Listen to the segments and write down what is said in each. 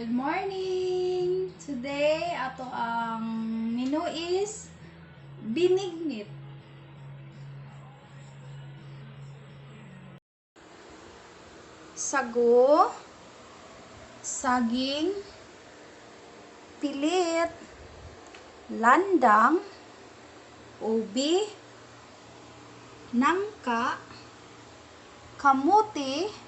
Good morning! Today, ato ang menu is binignit. Sago, saging, pilit, landang, ubi, nangka, kamuti,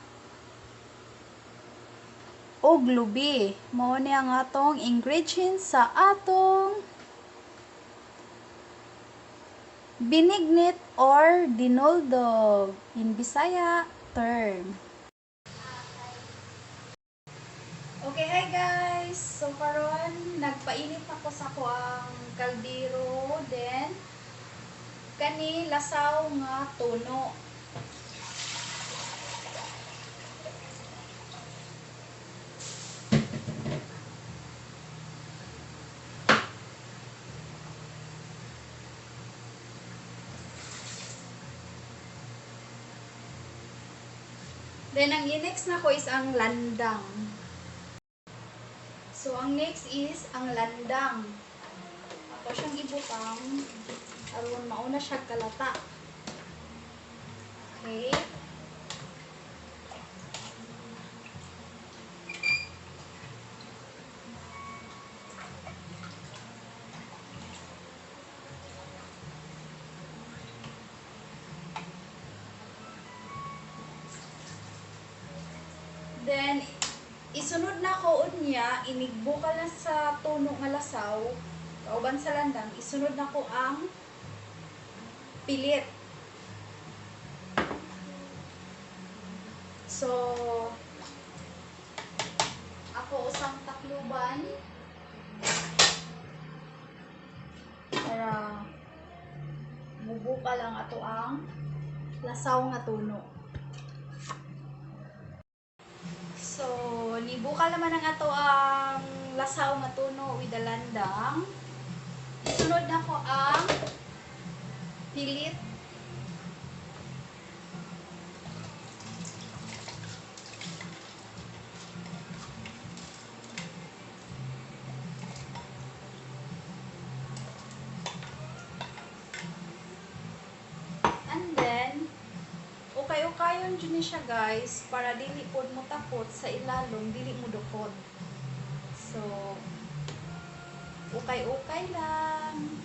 ug lubi. Mao ni ang atong ingredients sa atong binignit or dinoldog in Bisaya term. Okay, hi guys! So karon nagpainit ako sa kuang kaldero, then kani lasaw nga tuno. Then ang i-next na ko is ang landang. So ang next is ang landang. Ako siyang ibutang aron mauna siya kalata. Okay. Then isunod na ko unya, inigbukal na sa tuno nga lasaw kauban sa landang, isunod na ko ang pilit. So ako usang takluban para mubukal ang ato ang lasaw nga tuno. So, nibukal naman ang ato ang lasaw nga tuno with the landang. Isunod na ko ang pilit. And then, ukay-ukayon jud ni siya guys para dili pod mo takot sa ilalom, dili mo dukot. So, ukay-ukay lang.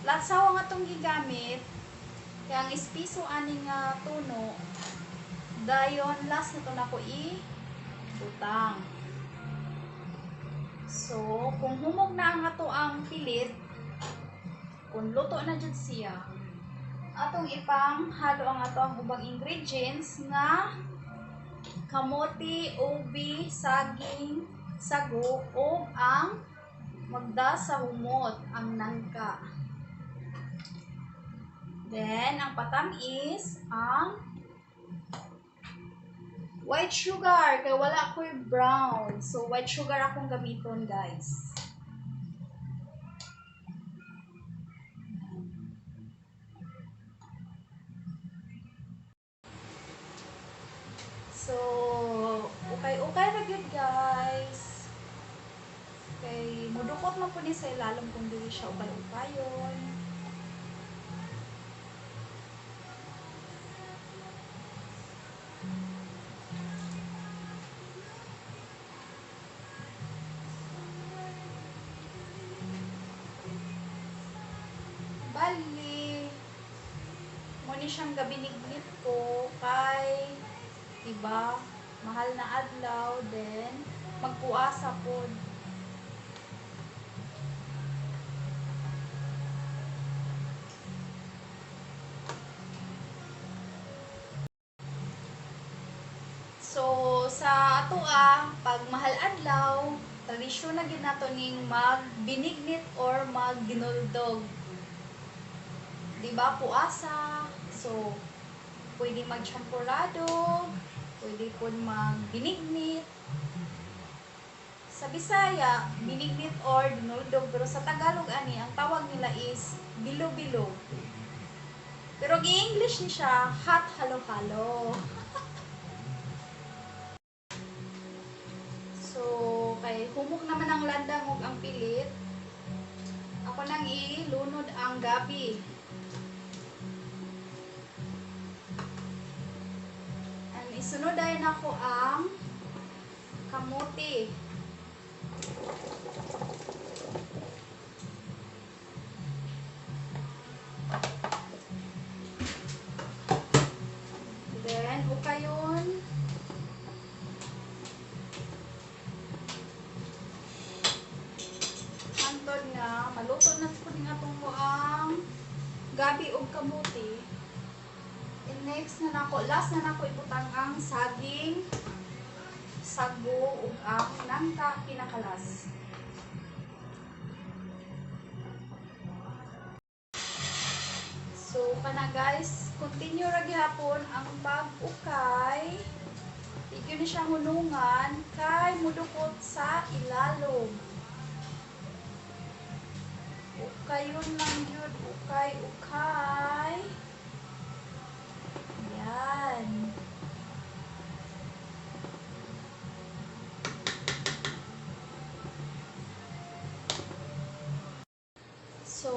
Lasaw ang atong gigamit kaya ang ispiso ani nga tuno, dayon last na to nako i butang. So, kung humog na ang ato ang pilit, kung luto na jud siya, atong ipang halo ang ato ang ubang ingredients nga kamote, ubi, saging, sago ug ang magda sa humot, ang nangka. Then, ang patamis, ang white sugar. Kay wala ko'y brown. So, white sugar akong gamiton, guys. So, ukay-ukay ra gyud guys. Kay mudukot man pud ni sa ilalom kung dili siya ukay-ukayon. Bali, mo ni siyang gabinignit ko kay diba mahal na adlaw, then magpuasa pod. So sa atoa pag mahal adlaw, tradisyon na gyud nato ning magbinignit or magdinuldog. Diba puasa? So pwede magchampurado, pwede po magbinignit. Sa Bisaya, binignit or dinuldog, pero sa Tagalog ani ang tawag nila is bilo-bilo. Pero gi-English ni siya hot halo-halo. So, Kay humok naman ang landang ug ang pilit. Ako nang ilunod ang gabi. And isunod ay nako ang kamote. Then, ukayon. Hantod nga, maluto na po nga itong ang gabi og kamote. And next na nako, last na nako ibutang ang saging, sago ug ang nangka pinakalas. So kana guys, continue ra gihapon ang pag-ukay. Di gyud ni siya hunungan kay mudukot sa ilalom. Ukayon lang gyud, ukay, ukay. Yan. So,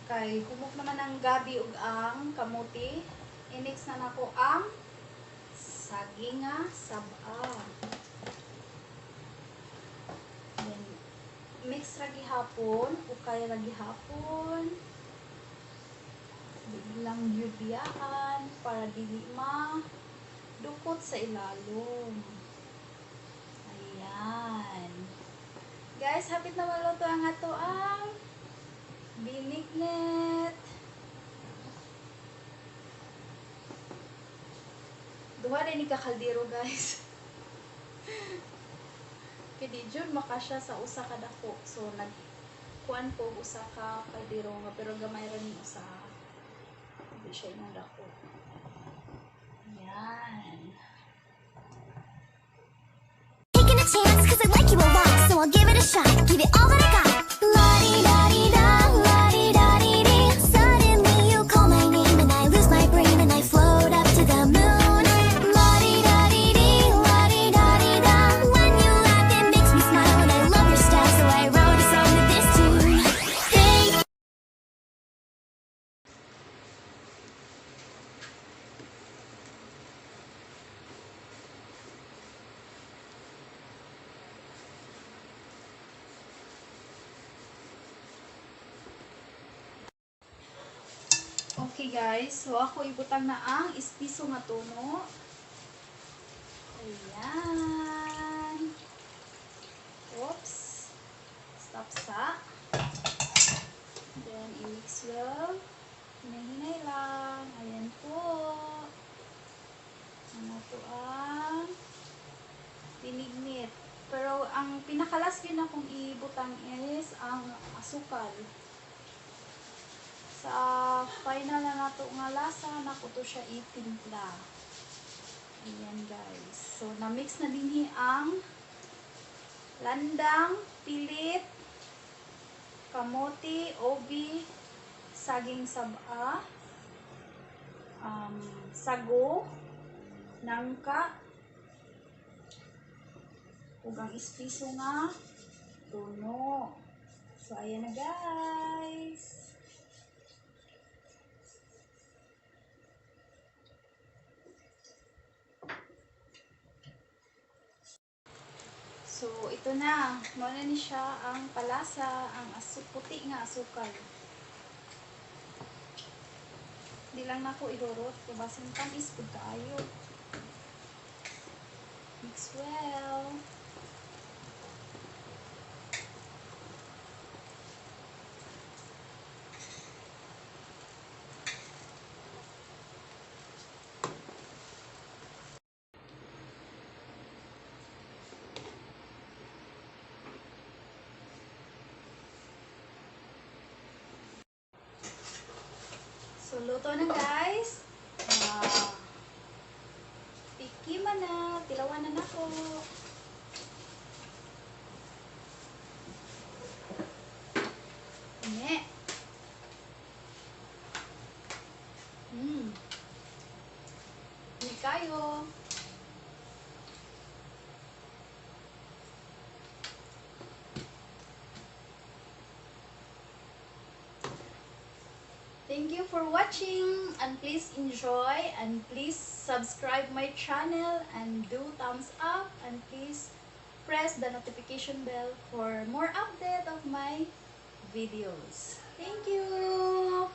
kay humok naman ang gabi ug ang kamuti. I-mix na nako ang saging nga sab-a. Then, mix ra gihapon, ukay ra gihapon. Biglang gyud biyaan para dili ma dukot sa ilalom. Ayan. Guys, hapit na maluto ang ato ang binignit. Duha din ni ka kaldero, guys. Kay di jud makasya sa usa ka dako. So nag kuan ko og usa ka kaldero nga pero gamay ra ning usa. Di siya imong dako. Ayan. Taking a chance 'cause I like you a lot, so I'll give it a shot. Give it all that I got. La-di-da-di-da, la-di-da-di-di. Suddenly you call my name and I lose my brain and I float up to the moon. La-di-da-di-di, la-di-da-di-da. When you laugh, it makes me smile and I love your style, so I wrote a song with this tune. Thank Okay guys, so ako ibutang na ang ispiso nga tuno. Ayan. Oops. Stop sa. Then, i-mix well. Hinay-hinay lang. Ayan po. Ano to ang binignit. Pero ang pinakalas yun akong ibutang is ang asukal. Sa final na nato nga lasa, nako to siya itimpla. Ayan guys. So, na-mix na dinhi ang landang, pilit, kamote, obi, saging saba, sago, nangka, ug ang ispiso nga tuno. So, ayan na guys. So, ito na. Mao na ni siya ang palasa, ang puti nga asukal. Di lang nako ihurot kay basin tamis pud kaayo. Mix well. So, luto na guys. Tikima na. Tilawan na nako. Ne. Hindi kayo. Thank you for watching and please enjoy and please subscribe my channel and do thumbs up and please press the notification bell for more update of my videos. Thank you!